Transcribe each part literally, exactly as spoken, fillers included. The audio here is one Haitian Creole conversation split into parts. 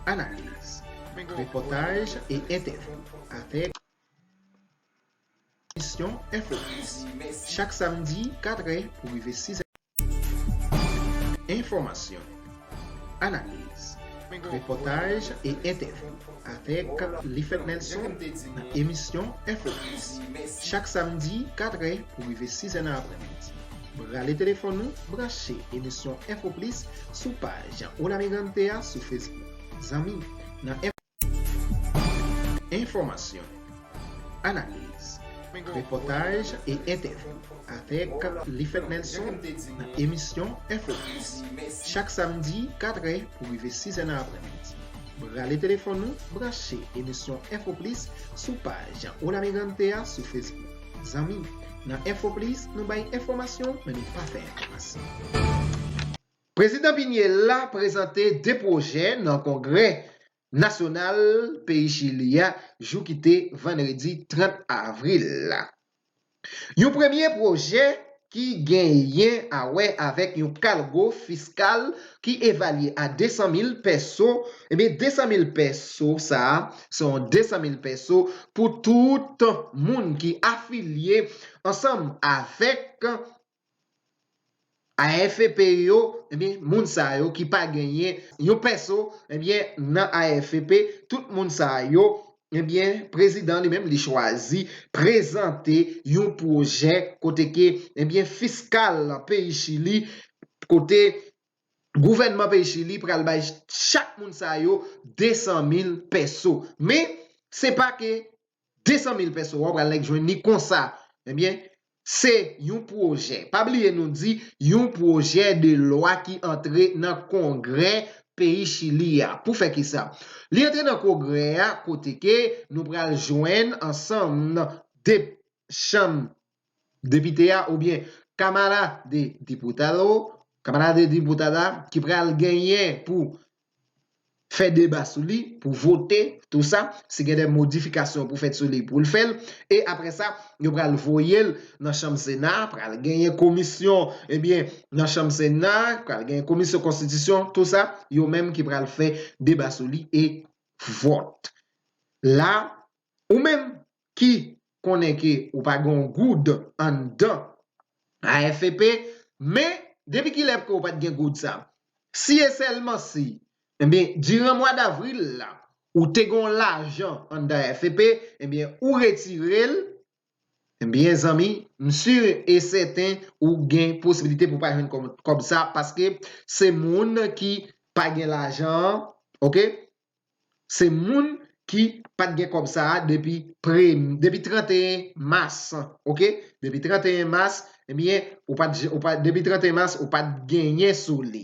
Analiz, repòtaj e entèvyou avèk emisyon Enfo Plis. Chak samdi, katrè pou rive sizè. Enfòmasyon, analiz, repòtaj e entèvyou avèk Lifèt Nelson nan emisyon Enfo Plis. Chak samdi, katrè pou rive sizè nan aprèmidi. Rale telefòn ou, branche emisyon Enfo Plis sou paj Hola Migrante a sou Facebook. Zanmi, nan enfòmasyon, analiz, repòtaj e entèvyou avèk Lifèt Nelson nan emisyon Enfo Plis. Chak samdi, katrè pou rive sizè nan aprèmidi. Rale telefòn ou, branche emisyon Enfo Plis sou paj Hola Migrante a sou Facebook. Zanmi, nan Enfo Plis, nou bay enfòmasyon, men nou pa fè enfòmasyon. Prezidan Pinyela prezante de pwojè nan kongrè nasyonal peyi Chili a, jou ki te vandredi trant avril la. Yon premye pwojè ki genyen a wè avèk yon kalgo fiskal ki evalye a de san mil pèso. Ebyen, de san mil pèso sa a, se yon de san mil pèso pou tout moun ki afilye ansanm avèk A F P yo, ebyen, moun sa yo ki pa genyen yon pèso, ebyen, nan A F P, tout moun sa yo, ebyen, prezidan li menm, li chwazi prezante yon pwojè kote ke, ebyen, fiskal peyi Chili, kote gouvènman peyi Chili pral bay chak moun sa yo de san mil pèso. Men, se pa ke de san mil pèso a w pral nèk jwenn li konsa. Ebyen, se yon pwojè. Pa bliye nou di yon pwojè de lwa ki antre nan kongrè peyi Chili a. Pou fè kisa? Li antre nan kongrè a kote ke nou pral jwenn ansanm de chanm depite a oubyen Kamara de Diputado, Kamara de Diputada ki pral genyen pou fè deba sou li, pou vote, tou sa, si gen de modifikasyon pou fèt sou li, pou l fè l, e apre sa, yo pral voye l nan chanm Sena, pral genyen komisyon, ebyen, nan chanm Sena, pral genyen komisyon konstitisyon, tou sa, yo menm ki pral fè deba sou li e vòt. La, ou menm ki konnen ke ou pa gen yon goud anndan A F P, men depi kilè ke ou pa t gen goud sa? Si e sèlman si, ebyen, diran mwa davril la, ou te gen yon lajan anndan A F P, ebyen, ou retire l, ebyen, zanmi, m si e sèten ou gen posibilite pou pa jwenn kòb, kòb sa, paske se moun ki pa gen lajan an, oke? Se moun ki pa t gen kòb sa a depi pre-, depi trannteyen mas, oke? Depi trannteyen mas, ebyen, ou pa t, ou pa, depi trannteyen mas, ou pa t genyen sou li.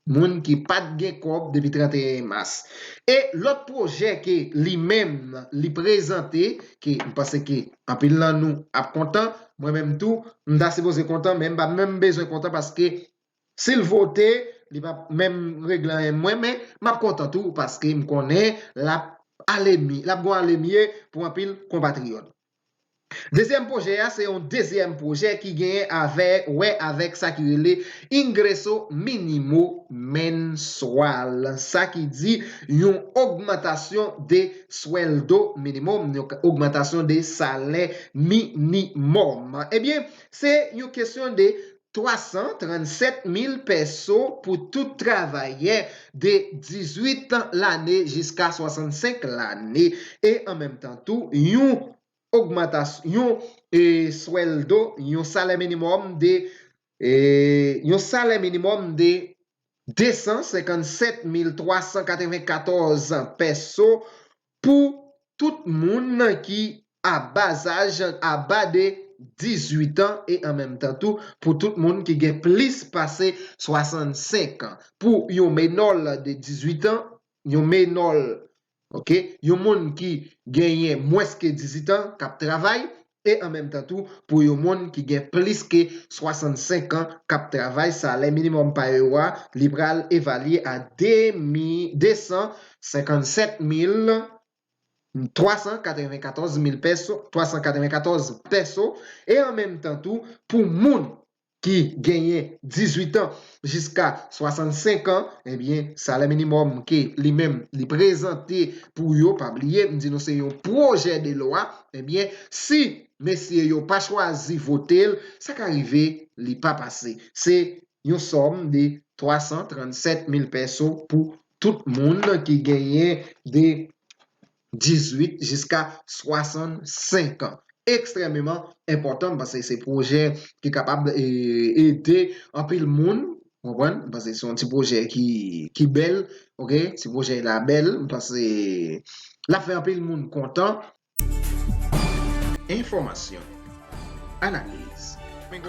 Moun ki pa t gen kòb depi trannteyen mas. E lòt pwojè ke li menm, li prezante, ke m panse ke anpil nan nou ap kontan, mwen menm tou, m ta sipoze kontan, men m pa menm bezwen kontan paske si l vote, li p ap menm regle anyen mwen, men m ap kontan tou paske m konnen l ap ale mi-, l ap gon ale mye pou anpil konpatriyòt. Dezyèm pwojè a, se yon dezyèm pwojè ki genyen avè, wè avèk sa ki rele ingreso mínimo mensual. Sa ki di yon ogmantasyon de sueldo mínimo, yon ogmantasyon de salè minimòm. Ebyen, se yon kesyon de twa san trannsèt mil pèso pou tout travayè de dizuit lane jiska swasannsenk lane. E an menm tan tou, yon ogmantasyon, yon, e, sueldo, yon salè minimòm de, e, yon salè minimòm de de san senkannsèt mil twa san katrevenkatòz pèso pou tout moun ki a ba zaj, a ba de dizuit an, e an menm tan tou pou tout moun ki gen plis pase swasannsenk an. Pou yon menòl de dizuit an, yon menòl, oke, yon moun ki genyen mwens ke dizuit an k ap travay, e an menm tan tou pou yon moun ki gen plis ke swasannsenk an k ap travay, salè minimòm pa yo a, li pral evalye a de mi-, de san senkannsèt mil twa san katrevenkatòz mil pèso, twa san katrevenkatòz pèso, e an menm tan tou, pou moun ki genyen dizuit an jiska swasannsenk an, ebyen, salè minimòm ke li menm li prezante pou yo, pa bliye, m di nou se yon pwojè de lwa, ebyen, si mesye yo pa chwazi vote l, sa ka rive li pa pase. Se yon sòm de twa san trannsèt mil pèso pou tout moun ki genyen de dizuit jiska swasannsenk an. Ekstrèmeman enpòtan, paske se pwojè ki kapab e, ede anpil moun, konprann? Paske se yon ti pwojè ki, ki bèl, oke? Ti pwojè la bèl, paske l ap fè anpil moun kontan. Enfòmasyon, analiz,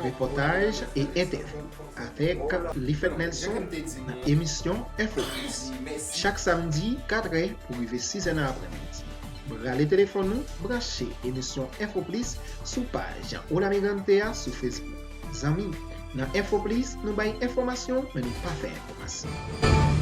repòtaj e entèvyou avèk Lifèt Nelson nan emisyon Enfo Plis. Chak samdi, katrè pou rive sizè nan aprèmidi. Rale telefòn ou, branche emisyon Enfo Plis sou paj Hola Migrante a sou Facebook. Zanmi, nan Enfo Plis, nou bay enfòmasyon, men nou pa fè enfòmasyon.